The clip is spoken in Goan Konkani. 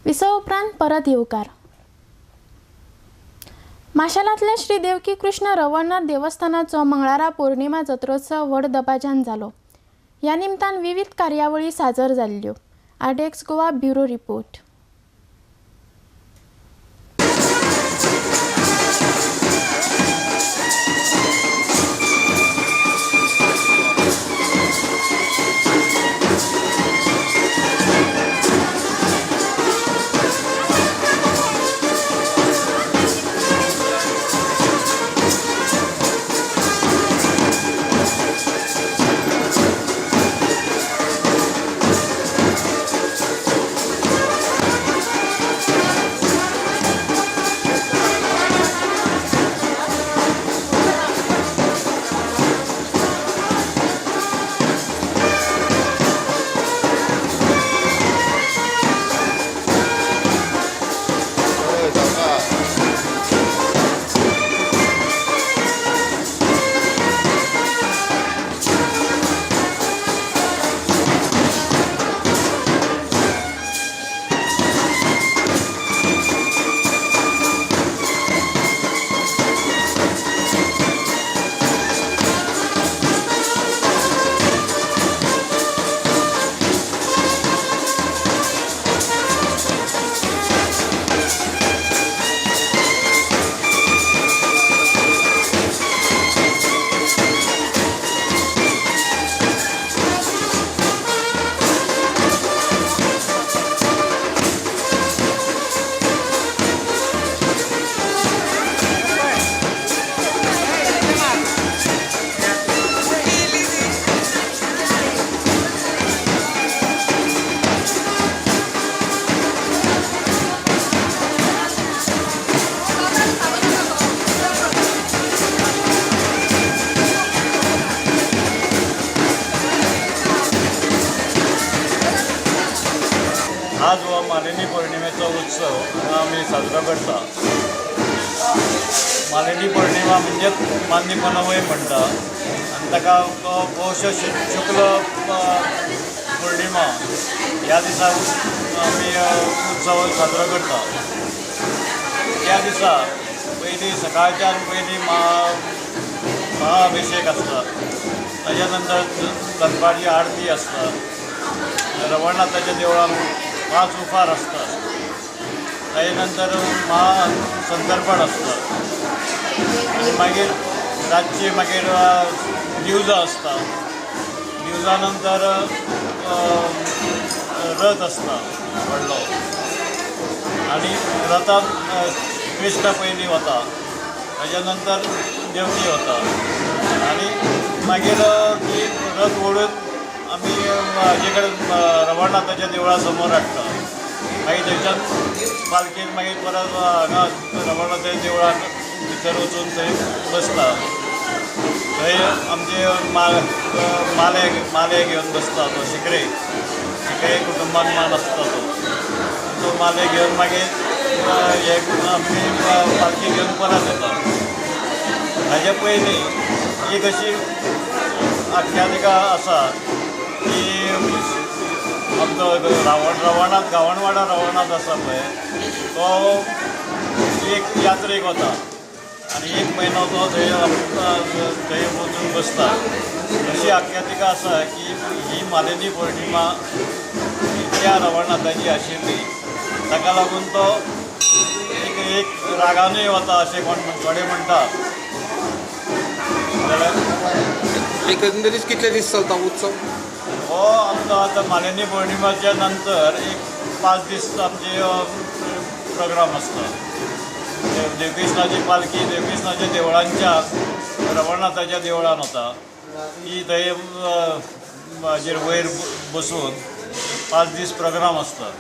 विसव उपरांत परत येवकार. माशेलांतल्या श्री देवकी कृष्ण रवळनाथ देवस्थानाचो मंगळारा पौर्णिमा जत्रोत्सव व्हड दबाज्यान जालो. ह्या निमतान विविध कार्यावळी सादर जाल्ल्यो. RDX Goa bureau report. आज हो मालिनी पौर्णिमेचो उत्सव आमी साजरो करता. मालिनी पौर्णिमा म्हणजे मान्य पनवय म्हणटा आनी ताका तो पौष शुक्ल पौर्णिमा ह्या दिसा आमी उत्सव साजरो करता. त्या दिसा पयलीं सकाळच्यान पयलीं महाअभिषेक आसता, ताज्या नंतर दनपारची आरती आसता, रवळनाथाच्या देवळान 5 उफार आसता, ताजे नंतर महासंतर्पण आसता आनी मागीर रातची मागीर दिवजां आसता. दिवजा नंतर रथ आसता व्हडलो आनी रथान कृष्ण पयलीं वता, ताज्या नंतर देवकी वता आनी मागीर ती रथ ओडून आमी हाजे कडेन रवळनाथाच्या देवळा समोर हाडटा. मागीर थंयच्यान पालखेन मागीर परत हांगा रवळनाथाच्या देवळान भितर वचून थंय बसता. थंय आमचे माले माले घेवन बसता तो शिकरे शिकरे कुटुंबान मान आसता तो तो माले घेवन मागीर हे आमी पालखी घेवन परत येता. हाजे पयलीं एक अशी आख्यानिका आसा की आमचो रवळनाथ गावणवाडा रवळनाथ आसा पळय तो एक यात्रेक वता आनी 1 म्हयनो तो थंय थंय वचून बसता. अशी आख्यानिका आसा की ही मालिनी पौर्णिमा त्या रवळनाथाची आशिल्ली, ताका लागून तो एक एक रागानूय वता अशें कोण थोडे म्हणटा. जाल्यार एकंदरीत कितले दीस चलता उत्सव? हो आमचो आतां मालिनी पौर्णिमाच्या नंतर एक 5 दीस आमचे प्रोग्राम आसता. देवकृष्णाची पालखी देवकृष्णाच्या देवळांच्या रवळनाथाच्या देवळान वता, ती थंय हाजेर वयर बसून 5 दीस प्रोग्राम आसता.